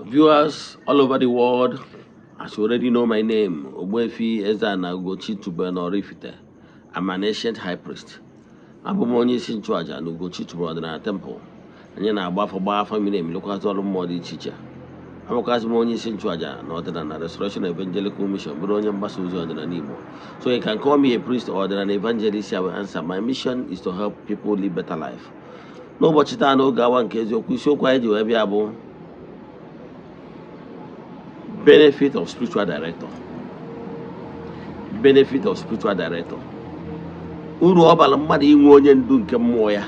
Viewers all over the world, as you already know my name, Ogbuefi Eze-Ana Ugochi Tubelu Oraifite. I'm an ancient high priest. Abụ m onye isi nchụaja na Ugochi Tubelu Ọdịnala Temple. Anyị na-agba afọ, gbaa afọ miri emi, lụkwazị ọrụ mmụọ dị iche iche. Abụkwazị m onye isi nchụaja na Ọdịnala Restoration Evangelical Mission, bụrụ onye mgbasa ozi ọdịnala Igbo. So you can call me a priest or ọdịnala evangelist, I will answer. My mission is to help people live better life. N'ụbọchị taa, n'oge awa nke eziokwu, isiokwu anyị ji wee bịa bụ benefit of spiritual director. Benefit of spiritual director. Uru ọ bara mmadụ inwe onye ndu nke mmụọ ya.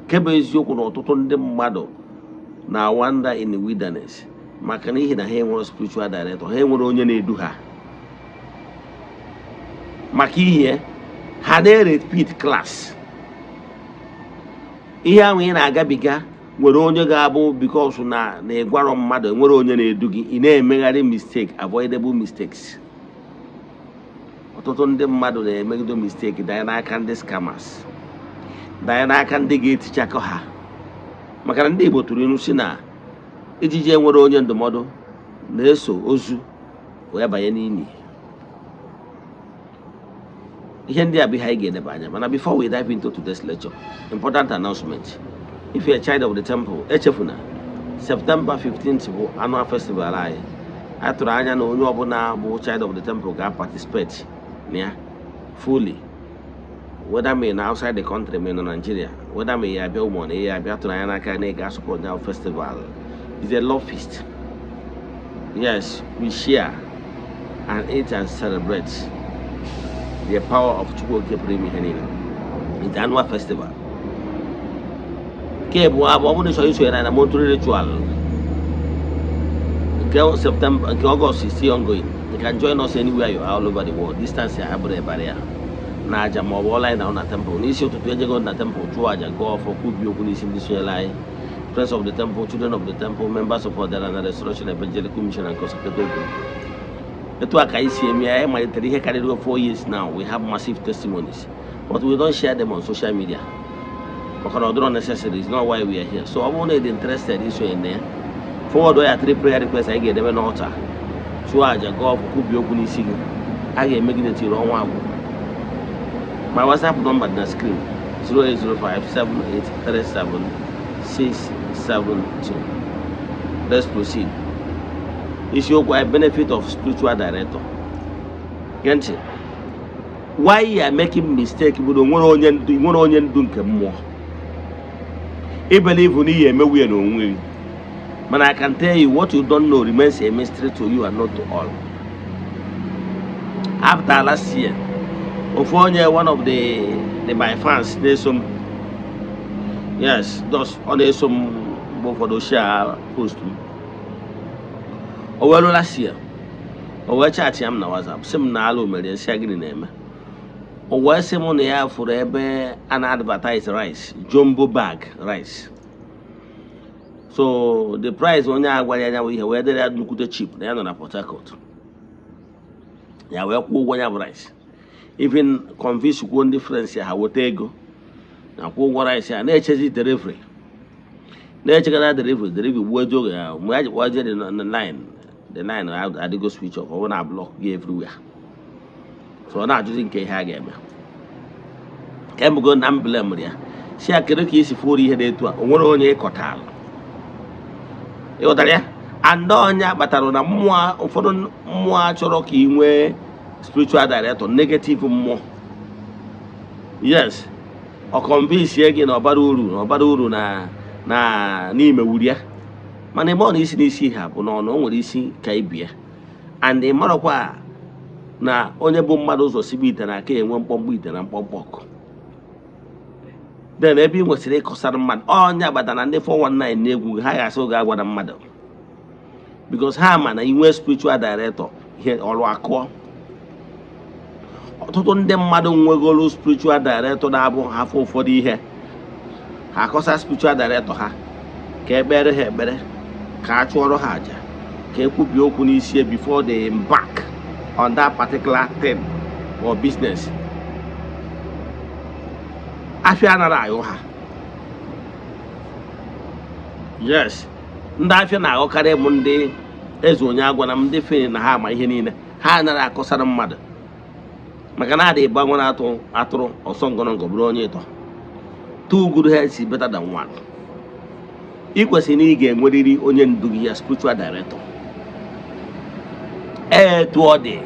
Nke bụ eziokwu na ọtụtụ ndị mmadụ na-wander in the wilderness maka n'ihi na ha enwere spiritual director, ha enwere onye na-edu ha. Maka ihe ha na-repeat class, ihe ahụ ị na-agabiga nwere onye ga-abụ because na ịgwarọ mmadụ, enwere onye na-edu gị, ị na-emegharị mistake, avoidable mistakes. Ọtụtụ ndị mmadụ na-emegide mistake, danye n'aka ndị scammers, danye n'aka ndị ga-etichakọ ha, maka na ndị Igbo tụrụ ilu si na ijiji enwere onye ndụmọdụ na-eso ozu wee banye n'ili. Ihe ndị a bụ ihe anyị ga-edeba anya. Mana before we dive into today's lecture, important announcement. If you're a child of the temple, echefuna, September 15th bụ annual festival anyị. Anyị tụrụ anya na onye ọbụla bụ child of the temple ga-participate na ya fully, whether may na outside the country, may na Nigeria, whether may ya abịa ụmụ na ya abịa, tụrụ anya n'aka na ị ga-support ya. Festival is a love feast. Yes, we share and eat and celebrate the power of Chukwu Okike pụrụ ime ihe niile. It's an annual festival. Nke abụọ bụ, ọ bụrụ na ị chọrọ isonyere anyị na monthly ritual nke September, nke August is still ongoing. You can join us anywhere you are all over the world. Distance ya abụrụ barrier na aja ma ọ bụ ọla anyị na na temple. N'isi ụtụtụ, ejego na temple chụọ aja, gụọ ọfọ, kwubi okwu n'isi ndị sonyere anyị, friends of the temple, children of the temple, members of Ọdịnala Restoration Evangelical Mission and consecrated group. Etu a ka anyị si eme ya. Anyị malitere ihe karịrị 4 years now. We have massive testimonies, but we don't share them on social media maka na ọ dịrọ necessary. It's not why we are here. So ọ bụrụ na ị dị interested isonye na ya, forward ya three prayer requests anyị ga-edebe n'altar, chụọ aja, gụọ ọfọ, kwubi okwu n'isi gị. A ga-emegide tiri ọnwa agwụ. My WhatsApp number dị na screen: 08057837672. Let's proceed. Isiokwu anyị, benefit of spiritual director. Gee ntị. Why you are making mistake bụ na nwere onye ndu nke mmụọ. I believe na ihe emewu ya n'onwe gị, mana I can tell you, what you don't know remains a mystery to you and not to all. After last year, ofu onye, one of the my fans na-eso m, yes, just ọ na-eso m mgbe ụfọdụ, share post m. O wee ruo last year, o wee chat ya m na WhatsApp, sị m na alụ mere nsị a. Gịnị na-eme? O wee sị m na ya fụrụ ebe a na-advertise rice, jumbo bag rice. So the price onye a gwara ya bụ ihe wee dịrị ya nnukwute cheap, na ya nọ na Port Harcourt, ya wee kwụọ ụgwọ ya bụ rice, even convince kwuo ndị friends ya ha weta ego na kwụọ ụgwọ rice. Ya na-echezi delivery, na-echekara delivery, delivery gbuo ezi oge ya. Mgbe ya ji kpọzie the line, the line adịgo switch off, ọ bụ na block gị everywhere. So ọ na-ajụzi nke ihe a ga-eme. Kemgbe na m blame ya, si ya kedu ka isi fụrụ ihe na-etu a, o nwere onye ịkọtala, ịghọtara ya? And onye kpatara na mmụọ, ụfọdụ mmụọ chọrọ ka ị nwee spiritual director, negative mmụọ. Yes, ọ convince gị na ọbara uru, na ọbara uru na n'imewuri ya, mana ime ọ na isi n'isi ha bụ n'ọnụ o nwere isi ka ibie. And ị marakwa na onye bụ mmadụ ụzọ sibe ite na aka enwe mkpọmkpọ ite na mkpọmkpọ ọkụ. Then ebe ị nwesịrị ịkọsara mmadụ, onye agbata na ndị 419 na-egwu ha ga-asị oge agwara mmadụ, because ha ma na inwe spiritual director, ihe ọrụ akụọ. Ọtụtụ ndị mmadụ nwegoro spiritual director na-abụ ha fụ ụfọdụ ihe, ha akọsa spiritual director ha ka ekpere ha ekpere, ka a chụọrọ ha àjà, ka ekwubie okwu n'isi before they embark on that particular thing or business. Afịa anaghị ayụ ha. Yes, Ndị afịa na-aghọkarị bụ ndị eze onye agwana m, ndị fere na ha ama ihe niile. Ha anaghị akọsara mmadụ, maka na adị ịgba nwere atụ atụrụ ọsọ ngọrọngọ bụrụ onye ịtọ. Two good heads is better than one. Ị kwesịrị na ị ga-enwerịrị onye ndu gị, ya spiritual director. Etu ọ dị,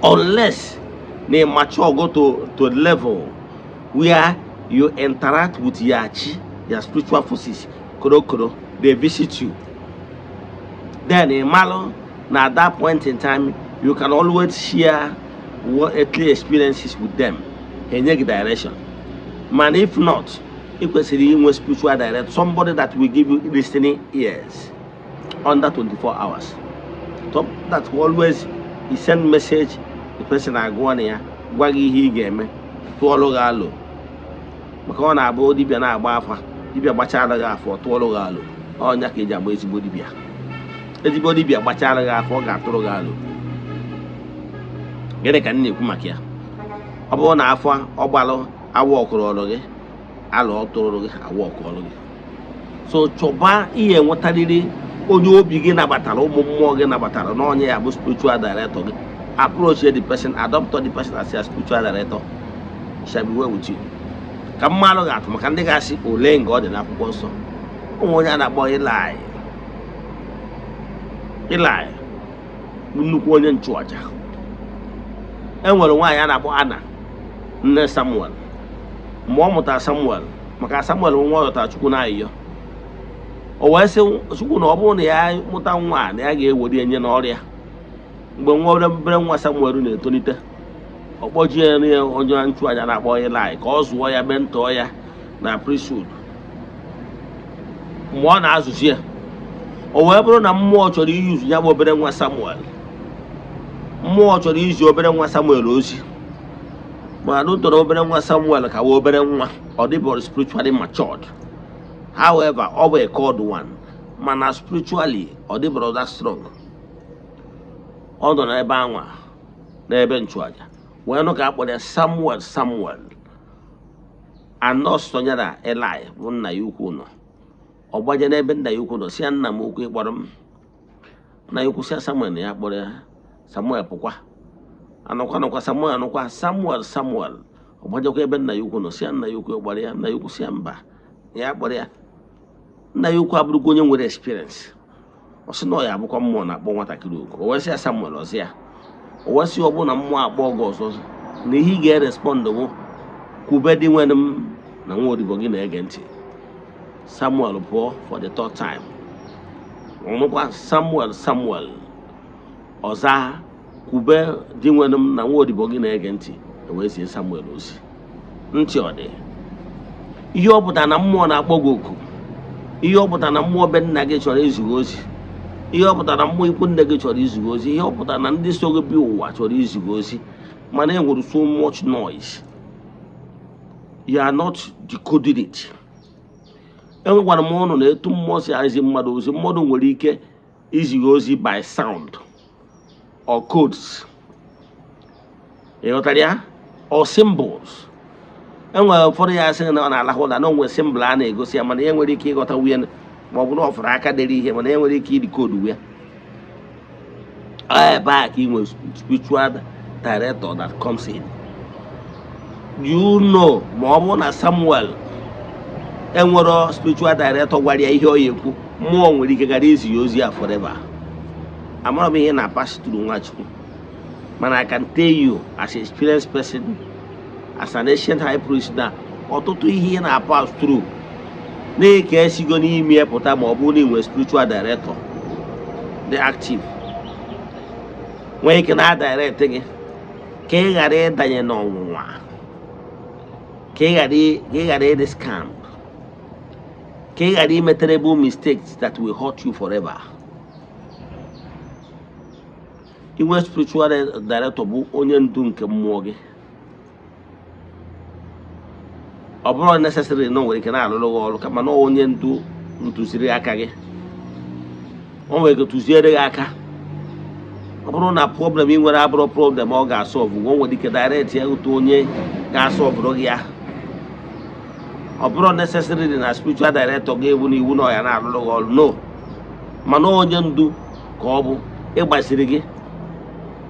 unless na ị mature go to level where you interact with your chi, your spiritual forces, korokoro, they visit you, then ị malụ na at that point in time you can always share what earthly experiences with them, ha enye gị direction. Man, if not, ị kwesịrị inwe spiritual director, somebody that will give you listening ears under 24 hours. Top that will always, he send message, the person agụọ na ya gwa gị ihe ị ga-eme, tụọlụ gị alụ, maka ọ na-abụ dibịa na-agba afa, dibịa gbachara gị afọ, tụọlụ gị alụ. Ọnya ka eji agba ezigbo dibịa. Ezigbo dibịa gbachara gị afọ, ọ ga-atụrụ gị alụ. Gịnị ka m na-ekwu maka ya? Ọ bụrụ na afọ ọ gbalụ awa ọkụrụ ọrụ gị, alụ ọ tụrụ gị, awa ọkụ ọrụ gị. So chọba ihe enwetarịrị onye obi gị nabatara, ụmụ mmụọ gị nabatara, na onye ya bụ spiritual director gị. Approach the person, adopt the person as your spiritual director, shall be well with you. Ka mmalụ ga-atụ maka ndị ga-asị ole nga ọ dị n'akwụkwọ nsọ. Ụmụ onye a na-akpọ Eli. Eli bụ nnukwu onye nchụaja. E nwere nwaanyị a na-akpọ Ana, nne Samuel. Mgbe ọ mụtara Samuel, maka Samuel bụ nwa ọ yọtara Chukwu n'ayịyọ, o wee sị Chukwu na ọ bụrụ na ya mụta nwa a, na ya ga-ewere ya nye n'ọrịa. Mgbe nwa obere nwa Samuel na-etolite, ọ kpọjie ya onye nchụaja na-akpọ Eli ka ọ zụọ ya, mentọọ ya na priesthood. Mgbe ọ na-azụzi ya, o wee bụrụ na mmụọ chọrọ iyuzu ya bụ obere nwa Samuel. Mmụọ chọrọ izi obere nwa Samuel ozi, mana o toro obere nwa Samuel ka wee obere nwa, ọ dịbụrụ spiritually matured. However, ọ bụ a called one, mana spiritually ọ dịbụrụ that strong. Ọ nọ n'ebe anwa n'ebe nchụaja wee nụ ka a kpọrọ ya, "Samuel, Samuel." Anọ sonyere Eli bụ nna ya ukwu nọ. Ọ gbaje n'ebe nna ya ukwu nọ, si ya, "Nna m ukwu, ịkpọrọ m?" Nna ya ukwu si ya, Samuel, na ya kpọrọ ya. Samuel pụkwa, anọkwa nọkwa, Samuel anọkwa, "Samuel, Samuel." Ọ gbajekwa ebe nna ya ukwu nọ, si ya, "Nna ya ukwu, kpọrọ ya?" Nna ya ukwu si ya, mba, ya kpọrọ ya. Nna ya ukwu abụrụkwa onye nwere experience. Ọ sị na ọ ya abụkwa mmụọ na-akpọ nwatakịrị oku. O wee sị ya, "Samuel." Ọzọ ya, o wee sị, ọ bụrụ na mmụọ akpọ gị ọzọ, na ihe ị ga-erespond bụ, "Kwube, dị nwere m, na nwa odibo gị na-ege ntị." Samuel pụọ for the third time. Ọnụkwa, "Samuel, Samuel." Ọza, "Kwube, dị nwere m, na nwa odibo gị na-ege ntị." E wee zie Samuel ozi. Ntị ọ dị ihe ọ pụtara na mmụọ na-akpọ gị oku, ihe ọ pụtara na mmụọ be nna gị chọrọ iziga ozi, ihe ọ pụtara na mmụọ ikwu nne gị chọrọ iziga ozi, ihe ọ pụtara na ndị so gị bịa ụwa chọrọ iziga ozi, mana e nwere so much noise, you are not decoding it. Enwekwara m ụnụ na etu mmụọ si hazi mmadụ ozi. Mmadụ nwere ike iziga ozi by sound or codes, ị ghọtara ya, or symbols. Enwere ụfọdụ ya asị na ọ na-alahụ ụla, na o nwere symbol a na-egosi ya, mana ya nwere ike ịghọta nwunye, ma ọ bụ na ọ fụrụ aka dere ihe, mana ya nwere ike idecode ya. Ebe a ka ị nwere spiritual director that comes in. Ma ọ bụrụ na Samuel enwero spiritual director gwara ya ihe ọ ya ekwu, mmụọ nwere ike gara izi ya ozi ya forever. Amara m ihe na pass through Nwachukwu, mana I can tell you as a experienced person, as an ancient high priest, na ọtụtụ ihe ị na-pass through na-eke esigo n'ime ya pụta, ma ọ bụrụ na ị nwere spiritual director dị active, nwee ike na-direct gị ka ị ghara ịdanye n'ọnwụnwa, ka ị ghara ịdị scam, ka ị ghara ime terrible mistakes that will hurt you forever. Inwe spiritual director bụ onye ndu nke mmụọ gị. Ọ bụrụ necessary na o nwere ike na-alụrụ gị ọrụ, kama na onye ndu ntụziri aka gị, o nwere ike tụziere gị aka. Ọ bụrụ na problem ị nwere abụrụ problem ọ ga-asolve, o nwere ike direct ya otu onye ga-asolverụ gị ya. Ọ bụrụ necessary dị na spiritual director ga-ebu n'iwu na ọ ya na-arụrụ gị ọrụ, no, mana onye ndu ka ọ bụ ịgbasiri gị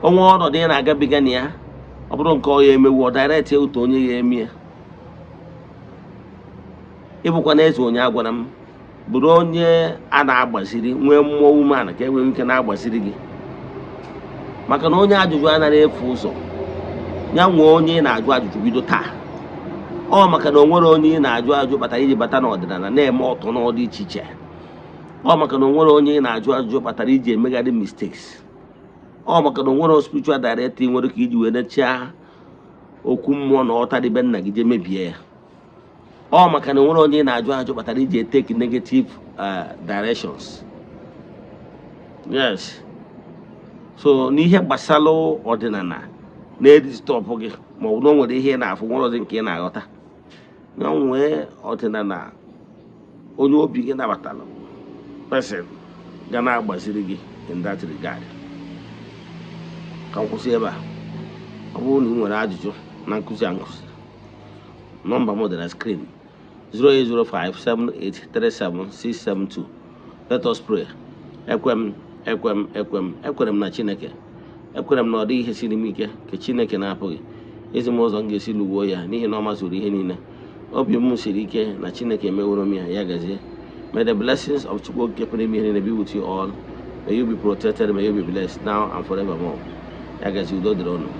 onwe ọnọdụ ị na-agabiga na ya. Ọ bụrụ nke ọ ya emewu, ọ direct ya otu onye ya eme ya. Ịbụkwa na eze onye agwara m bụrụ onye a na-agbaziri, nwee mmụọ umeala ka e nwee ike na-agbaziri gị, maka na onye ajụjụ anaghị efu ụzọ. Ya nwee onye ị na-ajụ ajụjụ bido taa. Ọ maka na o nwere onye ị na-ajụ ajụjụ kpatara iji bata n'ọdịnala na-eme ọtọ n'ọdị iche iche. Ọ maka na o nwere onye ị na-ajụ ajụjụ kpatara iji emegharị mistakes. Ọ maka na o nwere spiritual director ị nwere ka iji wee nechaa okwu mmụọ na ọta dị be nna gị jee mebie ya. Ọ maka na o nwere onye ị na-ajụ ajụ kpatara iji take negative directions. Yes, so n'ihe gbasara ọdịnala na-edistọpụ gị, ma ọ bụ na o nwere ihe ị na-afụ nwere ọzọ nke ị na-aghọta, ya nwee ọdịnala onye obi gị nabatara person ga na-agbaziri gị in that regard. Ka m kwụsị ebe a. Ọ bụrụ na ị nwere ajụjụ na nkụzi a nkụzi, nọmba m dị na screen: 08057837672. Let us pray. Ekwe m, ekwe m, ekwe m, ekwere m na Chineke. Ekwere m na ọ dịghị ihe siri m ike nke Chineke na-apụghị ezi m ụzọ m ga-esi lụgbuo ya, n'ihi na ọ mazuru ihe niile. Obi m siri ike na Chineke emeworo m ya. Ya gazie. May the blessings of Chukwu Okike pụrụ ime ihe niile be with you all. May you be protected, may you be blessed now and forevermore. Ya gazie, udo dịrị unu.